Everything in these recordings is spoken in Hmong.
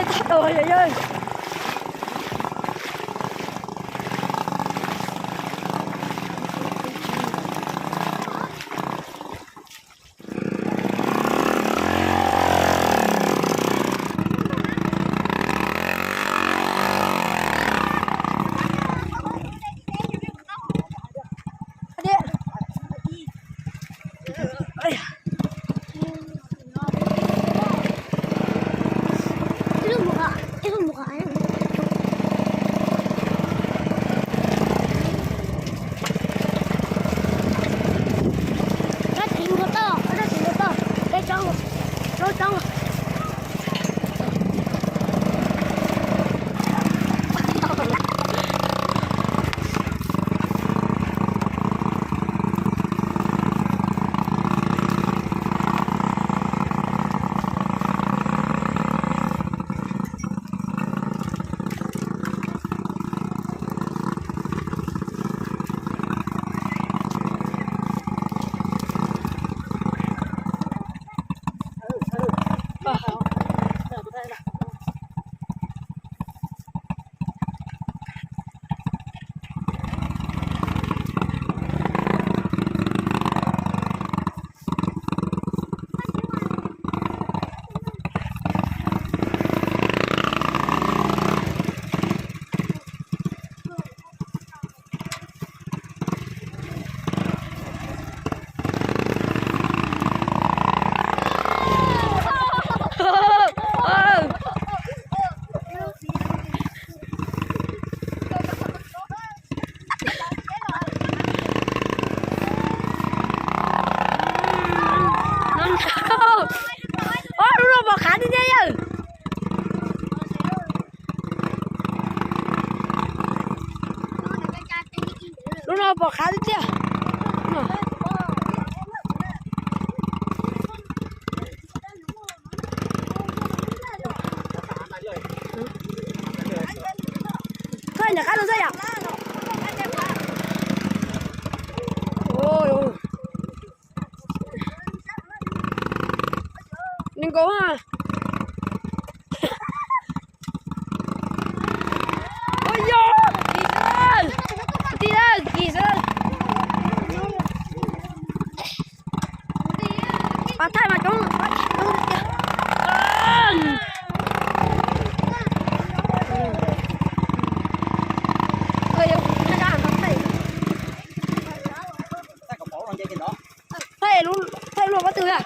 Ôi, ôi, ôi. Ua, lub no pom qhav tiag tiag yawg. Lub no pom qhav tiag tiag. Koj nram qab no xwb yom. Nees nkaum a. Ua yog, kim xwb, tij laug, kim xwb. Pab thaij mas coob, coob tiag. Thaij lub, thaij lub pob tw a.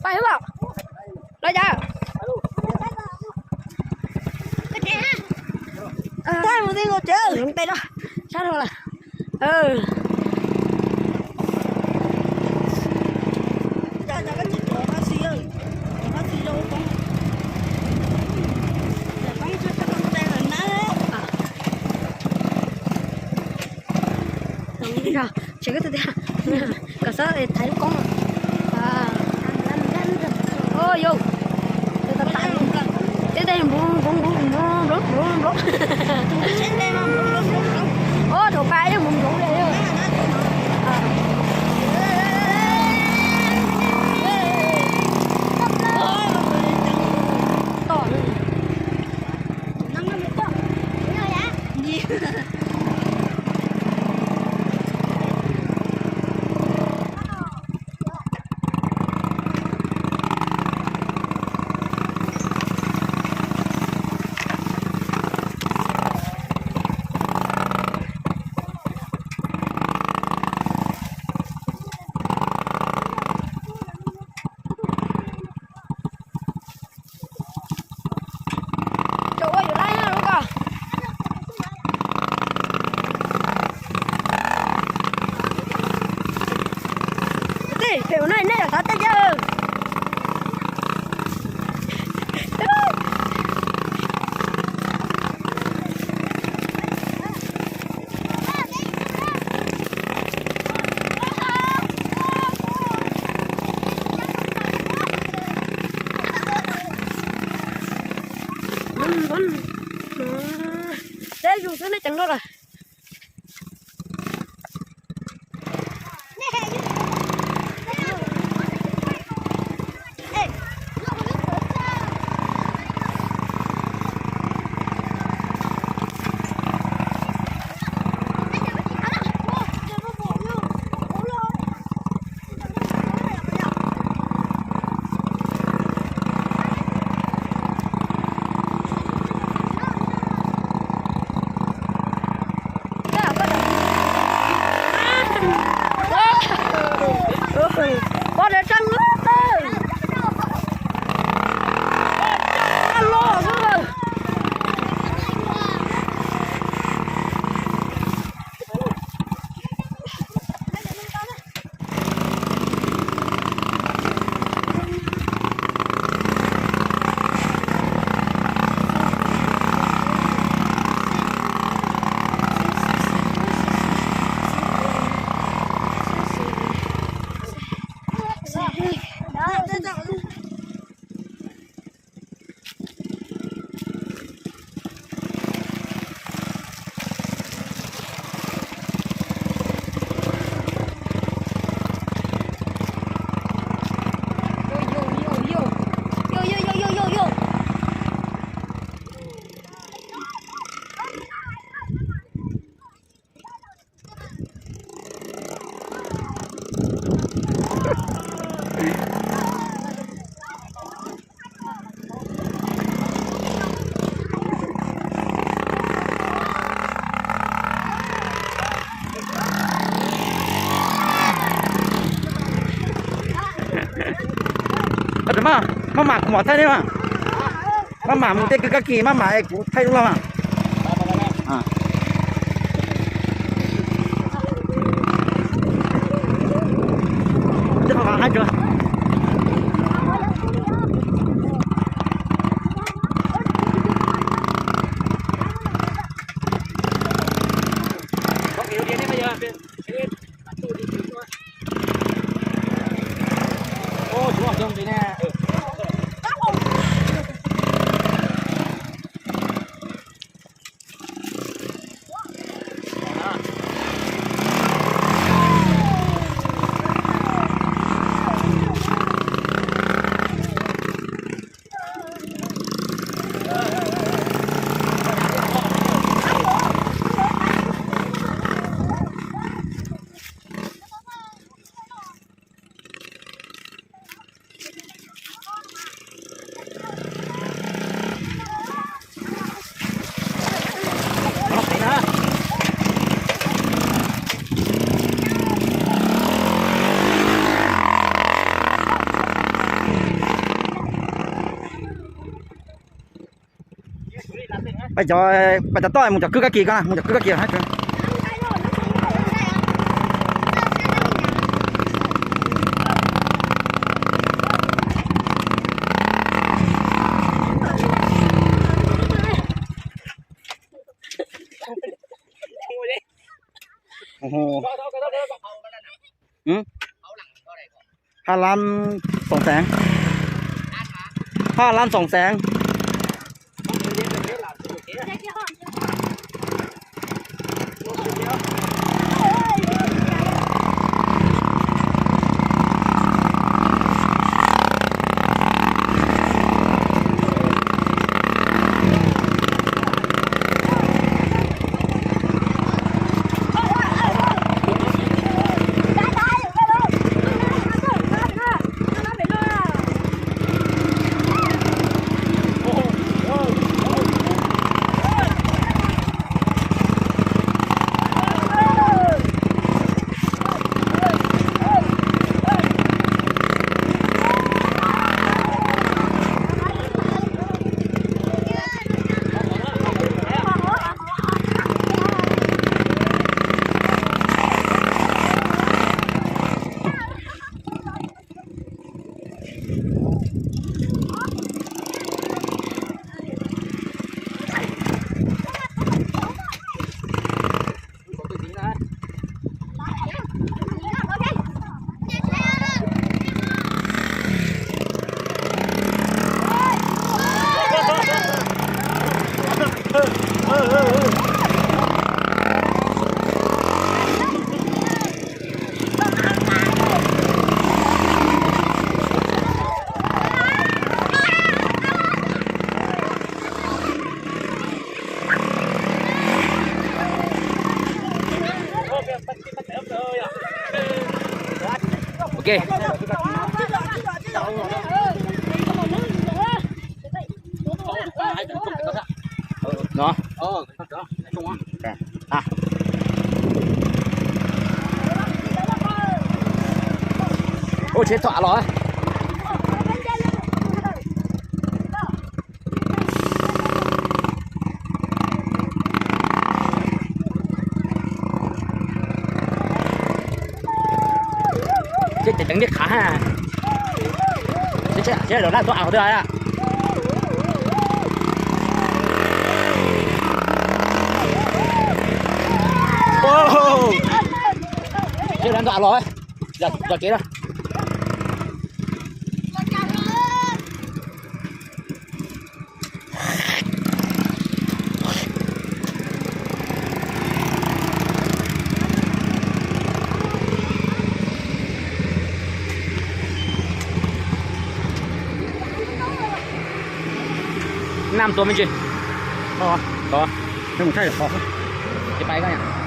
Pais hwb los cas. Thaij mus tij nkaus tsev, pe no, sab dhau lawm. Tsev koj tus tiag, kom xav thaiv lub koob. Yog, tej dej nploov nploov nploov nploov nploov nploov. Ua, thaum pas yeej nploov nploov li. Tom. Peb zus xwb nej ceev dua lawm. Pom dawv tseeb lub tawg. Los xwb. Maj mam kuv mam thaij nej mas. Maj mam mus tej kwv kab kis maj mam es kuv thaij lub laj mas. Pais cov, pais cov toj mus cov kwv kab kis ko na, mus cov kwv kab kis. Hm? Hai lab xoom xeev. Hai lab xoom xeev. No. Ua tsheb txog av los. Seb ceev li qhav ha. Seb lawv laj tuaj av qhov twg. Seb lawv tuaj av los. Yog kev na. Năm tuần mình chuyển. Có. Có. Không thay khó. Cái bay coi nhỉ?